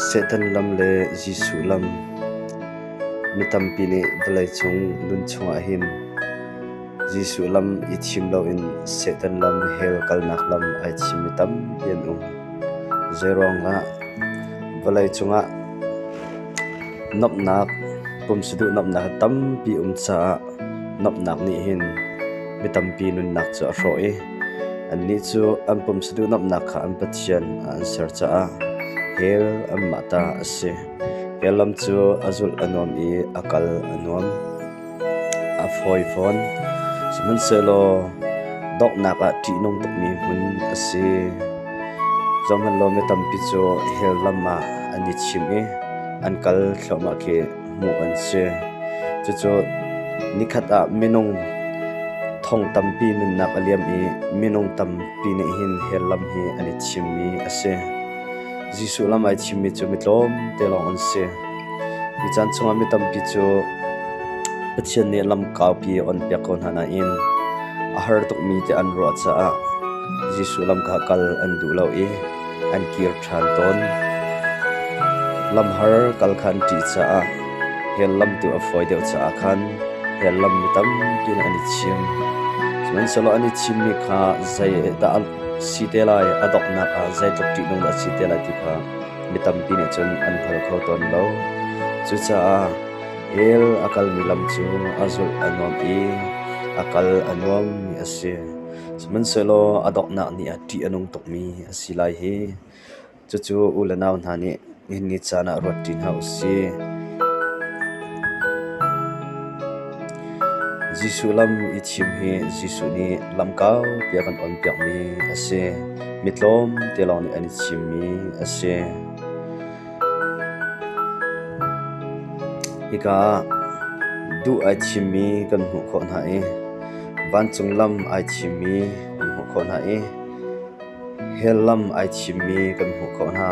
Satan lam le Jesuh lam. Mi tampi nih vawleicung nun chungah hin Jesuh lam i thim loin Satan lam hell kalnak lam ai thimmi tampi an um. Zeiruangah vawleicung ah nuamhnak, pumsaduh nuamhnak tampi um caah nuamhnak nih hin mi tampi nunnak cu a hrawh i annih cu an pumsaduh nuamhnak kha an pathian ah an ser caah hell anmah ta a si. Hell lam cu a zulh a nuam i a kal a nuam. A fawi fawn. Sihmanhsehlaw donghnak ah ṭihnung tukmi hmun a si. Zohhmanh law mi tampi cu hell lam ah an i chim i an kal thluahmah khi hmuh an si. Cucu nikhat ah minung thong tampi nunnak a liam i minung tampi nih hin hell lam hi an i chimmi a si. Jesuh lam ai chimmi cu mi tlawmte lawng an si. Hi caan chungah mi tampi cu Pathian nih lam kaupi a onpiak ko hna nain a har tukmi ti an ruah caah Jesuh lam kha kal an duh lo i an kir ṭhan tawn. Lam har kal kha an ṭih caah hell lam tu a fawi deuh caah khan hell lam mi tampi nih an i chim. Sihmanhsehlaw an i chimmi kha zeidah a si te lai, a donghnak ah zeitluk ṭihnung dah a si te lai ti kha mi tampi nih cun an hngal kho tawn lo. Cucaah hell a kalmi lam cu a zulh a nuam i a kal a nuammi a si. Sihmanhsehlaw a donghnak ni ah ṭih a nung tukmi a si lai hi. Cucu u le nau hna nih nihin ni caan ah ruat ṭi hna u sih. Jesuh lam i thim hi Jesuh nih lam kaupi a kan awnpiakmi a si. Mi tlawmte lawng nih an i thimmi a si. Hika ah duh ai thimmi kan hmuh khawh hna i vancung lam ai thimmi kan hmuh khawh hna i hell lam ai thimmi kan hmuh khawh hna.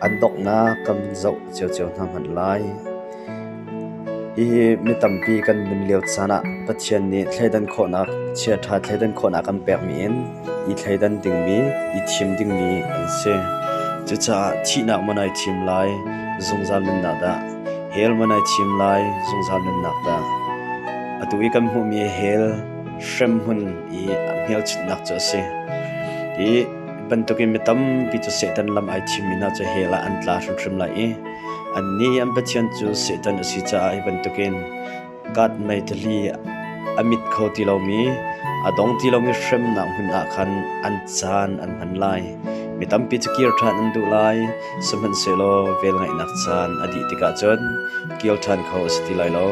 An donghnak kan zoh ciocio hna hmanh lai. Hihi mi tampi kan nun lio caan ah Pathian nih thleidan khawhnak, chiaṭha thleidan khawhnak a kan pekmi in i thleidan dingmi, i thim dingmi an si. Cucaah thihnak maw nai thim lai, zungzal nunnak dah? Hell maw nai thim lai, zungzal nunnak dah? Atu i kan hmuhmi hell hremhmun i hmelchunhnak cu a si. Hi bantukin mi tampi cu Satan lam ai thimmi hna cu hell ah an tla hrimhrim lai i Annih an Pathian cu Satan a si caah hi bantukin kat meitali a mit kho ti lomi, a dong ti lomi hremnak hmun ah khan an caan an hman lai. Mi tampi cu kir ṭhan an duh lai, sihmanhsehlaw velngeihnak caan a dih tikah cun kir ṭhan kho a si ti lai lo.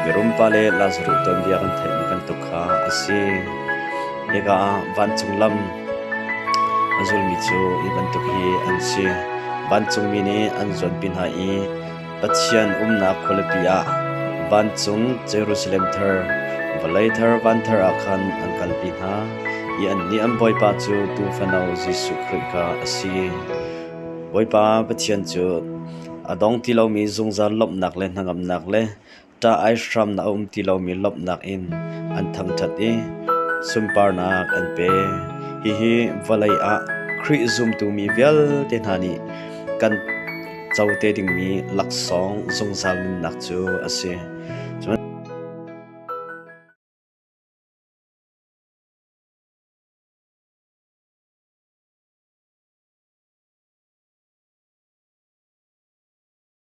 Mirum pa le Lazaruh tuanbia kan theihmi bantuk kha a si. Hika ah vancung lam a zulmi cu hi bantuk hi an si. Vancungmi nih an zuanpi hna i Pathian umnak khualipi ah vancung Jerusalem thar, vawlei thar van thar ah khan an kalpi hna i annih an Bawipa cu Tuufano Jesuh Khrih kha a si. Bawipa Pathian cu a dong ti lomi zungzal lawmhnak le hnangamnak le Ṭah ai hramnak a um ti lomi lawmhnak in an thangṭhat i sunparnak an pe. Hihi vawlei ah Khrih zumtu mi vialte hna nih kan co te dingmi laksawng zungzal nunnak cu a si.